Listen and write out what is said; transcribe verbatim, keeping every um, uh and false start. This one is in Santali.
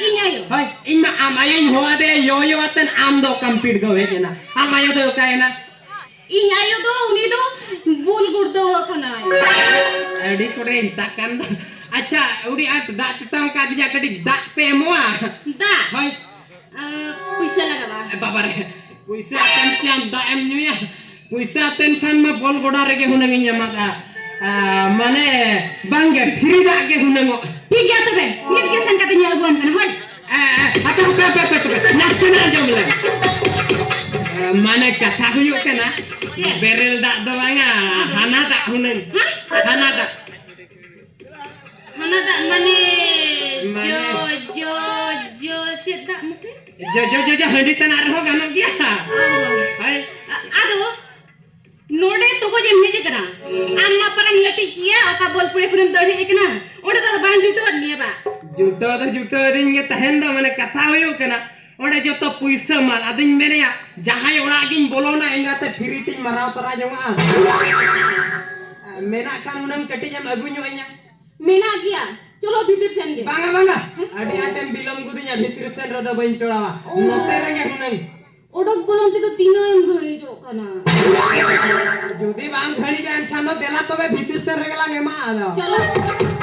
ᱤᱧ ᱟᱭᱳ᱾ ᱦᱳᱭ, ᱤᱧ ᱢᱟ ᱟᱢ ᱟᱭᱳᱧ ᱦᱚᱦᱚ ᱟᱫᱮᱭᱟ, ᱭᱳ ᱭᱳ ᱟᱛᱮᱱ ᱟᱢ ᱫᱚ ᱚᱠᱟᱢ ᱯᱤᱰᱜᱟᱹᱣ ᱦᱮᱡ ᱮᱱᱟ? ᱟᱢ ᱟᱭᱳ ᱫᱚ ᱚᱠᱟᱭᱮᱱᱟ? ᱤᱧ ᱟᱭᱳ ᱫᱚ, ᱩᱱᱤ ᱫᱚ ᱵᱩᱞ ᱜᱩᱲᱫᱟᱹᱣ ᱟᱠᱟᱱᱟᱭ᱾ ᱟᱹᱰᱤ ᱠᱚᱨᱮ ᱢᱮᱛᱟᱜ ᱠᱟᱱ ᱫᱚ᱾ ᱟᱪᱪᱷᱟ, ᱟᱹᱰᱤ ᱟᱸᱴ ᱫᱟᱜ ᱛᱮᱛᱟᱝ ᱠᱟᱫᱤᱧᱟ, ᱠᱟᱹᱴᱤᱡ ᱫᱟᱜ ᱯᱮ ᱮᱢᱚᱜᱼᱟ? ᱫᱟᱜ? ᱦᱳᱭ᱾ ᱟᱸ, ᱯᱩᱭᱥᱟᱹ ᱞᱟᱜᱟᱜᱼᱟ᱾ ᱮ, ᱵᱟᱵᱟ ᱨᱮ, ᱯᱩᱭᱥᱟᱹ ᱟᱛᱮᱱ ᱪᱮ ᱟᱢ ᱫᱟᱜ ᱮᱢ ᱧᱩᱭᱟ? ᱯᱩᱭᱥᱟᱹ ᱟᱛᱮᱱ ᱠᱷᱟᱱ ᱢᱟ ᱵᱚᱞ ᱜᱚᱰᱟ ᱨᱮᱜᱮ ᱦᱩᱱᱟᱹᱝ ᱤᱧ ᱮᱢᱟᱜᱼᱟ᱾ ᱟ, ᱢᱟᱱᱮ, ᱵᱟᱝᱜᱮ, ᱯᱷᱨᱤ ᱫᱟᱜ ᱜᱮ ᱦᱩᱱᱟᱹᱝᱚᱜ᱾ ᱴᱷᱤᱠ ᱜᱮᱭᱟ ᱛᱚᱵᱮ, ᱢᱤᱫ ᱜᱮ ᱥᱮᱱ ᱠᱟᱛᱮ ᱧᱮᱞ ᱟᱹᱜᱩᱣᱟᱢ ᱠᱟᱱᱟ, ᱦᱳᱭ᱾ ᱮ, ᱮ, ᱦᱟᱯᱮ, ᱦᱟᱯᱮ, ᱦᱟᱯᱮ, ᱦᱟᱯᱮ, ᱱᱟᱥᱮᱱᱟᱜ ᱟᱸᱡᱚᱢ ᱞᱮᱢ᱾ ᱮ, ᱢᱟᱱᱮ, ᱠᱟᱛᱷᱟ ᱦᱩᱭᱩᱜ ᱠᱟᱱᱟ, ᱪᱮᱫ? ᱵᱮᱨᱮᱞ ᱫᱟᱜ ᱫᱚ ᱵᱟᱝᱟ, ᱟᱫᱚ? ᱦᱟᱱᱟ ᱫᱟᱜ ᱦᱩᱱᱟᱹᱝ᱾ ᱦᱮᱸ? ᱦᱟᱱᱟ ᱫᱟᱜ᱾ ᱦᱟᱱᱟ ᱫᱟᱜ ᱢᱟᱱᱮ ᱢᱟᱱᱮ? ᱡᱚ, ᱡᱚ, ᱡᱚ, ᱪᱮᱫ ᱫᱟᱜ ᱢᱟᱥᱮ? ᱡᱚ, ᱡᱚ, ᱡᱚ, ᱡᱚ, ᱦᱟᱺᱰᱤ ᱛᱟᱱᱟᱜ ᱨᱮᱦᱚᱸ ᱜᱟᱱᱚᱜ ᱜᱮᱭᱟ᱾ ᱚ᱾ ᱦᱳᱭ᱾ ᱟ-, ᱟᱫᱚ ᱱᱚᱰᱮ ᱛᱚᱜᱚᱡ ᱮᱢ ᱦᱮᱡ ᱟᱠᱟᱱᱟ᱾ ᱟᱢ ᱢᱟ ᱯᱟᱨᱟᱢ ᱞᱟᱹᱴᱤᱡ ᱜᱮᱭᱟ, ᱚᱠᱟ ᱵᱚᱞ ᱯᱩᱲᱤ ᱠᱷᱚᱱᱮᱢ ᱫᱟᱹᱲ ᱦᱮᱡ ᱟᱠᱟᱱᱟ? ᱚᱸᱰᱮ ᱫᱚ ᱟᱫᱚ ᱵᱟᱝ ᱡᱩᱴᱟᱹᱣᱟᱫ ᱢᱮᱭᱟ ᱵᱟ? ᱡᱩᱴᱟᱹᱣ ᱫᱚ ᱡᱩᱴᱟᱹᱣ ᱟᱹᱫᱤᱧ ᱜᱮ ᱛᱟᱦᱮᱱ ᱫᱚ, ᱢᱟᱱᱮ ᱠᱟᱛᱷᱟ ᱦᱩᱭᱩᱜ ᱠᱟᱱᱟ, ᱚᱸᱰᱮ ᱡᱚᱛᱚ ᱯᱩᱭᱥᱟᱹ ᱢᱟᱞ᱾ ᱟᱫᱚᱧ ᱢᱮᱱᱮᱭᱟ, ᱡᱟᱦᱟᱸᱭ ᱚᱲᱟᱜ ᱜᱤᱧ ᱵᱚᱞᱚᱱᱟ, ᱮᱸᱜᱟᱛᱮ ᱯᱷᱤᱨᱤ ᱛᱤᱧ ᱢᱟᱨᱟᱣ ᱛᱚᱨᱟ ᱡᱚᱝᱟᱜᱼᱟ᱾ ᱢᱮᱱᱟᱜ ᱠᱷᱟᱱ ᱦᱩᱱᱟᱹᱝ ᱠᱟᱹᱴᱤᱡ ᱮᱢ ᱟᱹᱜᱩ ᱧᱚᱜ ᱟᱹᱧᱟ᱾ ᱢᱮᱱᱟᱜ ᱜᱮᱭᱟ, ᱪᱚᱞᱚ ᱵᱷᱤᱛᱤᱨ ᱥᱮᱱ ᱜᱮ᱾ ᱵᱟᱝᱟ, ᱵᱟᱝᱟ, ᱟᱹᱰᱤ ᱟᱸᱴᱮᱢ ᱵᱤᱞᱚᱢ ᱜᱚᱫᱤᱧᱟ, ᱵᱷᱤᱛᱤᱨ ᱥᱮᱱ ᱨᱮᱫᱚ ᱵᱟᱹᱧ ᱪᱚᱲᱟᱣᱟ, ᱚ᱾ ᱱᱚᱛᱮ ᱨᱮᱜᱮ ᱦᱩᱱᱟᱹᱝ᱾ ᱚᱰᱚᱠ ᱵᱚᱞᱚᱱ ᱛᱮᱫᱚ ᱛᱤᱱᱟᱹᱜ ᱮᱢ ᱜᱷᱟᱹᱲᱤᱡᱚᱜ ᱠᱟᱱᱟ? ᱡᱩᱫᱤ ᱵᱟᱝ ᱜᱷᱟᱹᱲᱤᱡᱚᱜ ᱮᱱᱠᱷᱟᱱ ᱫᱚ ᱫᱮᱞᱟ ᱛᱚᱵᱮ ᱵᱷᱤᱛᱤᱨ ᱥᱮᱱ ᱨᱮᱜᱮ ᱞᱟᱝ ᱮᱢᱟ ᱟᱫᱚ᱾ ᱪᱚᱞᱚ᱾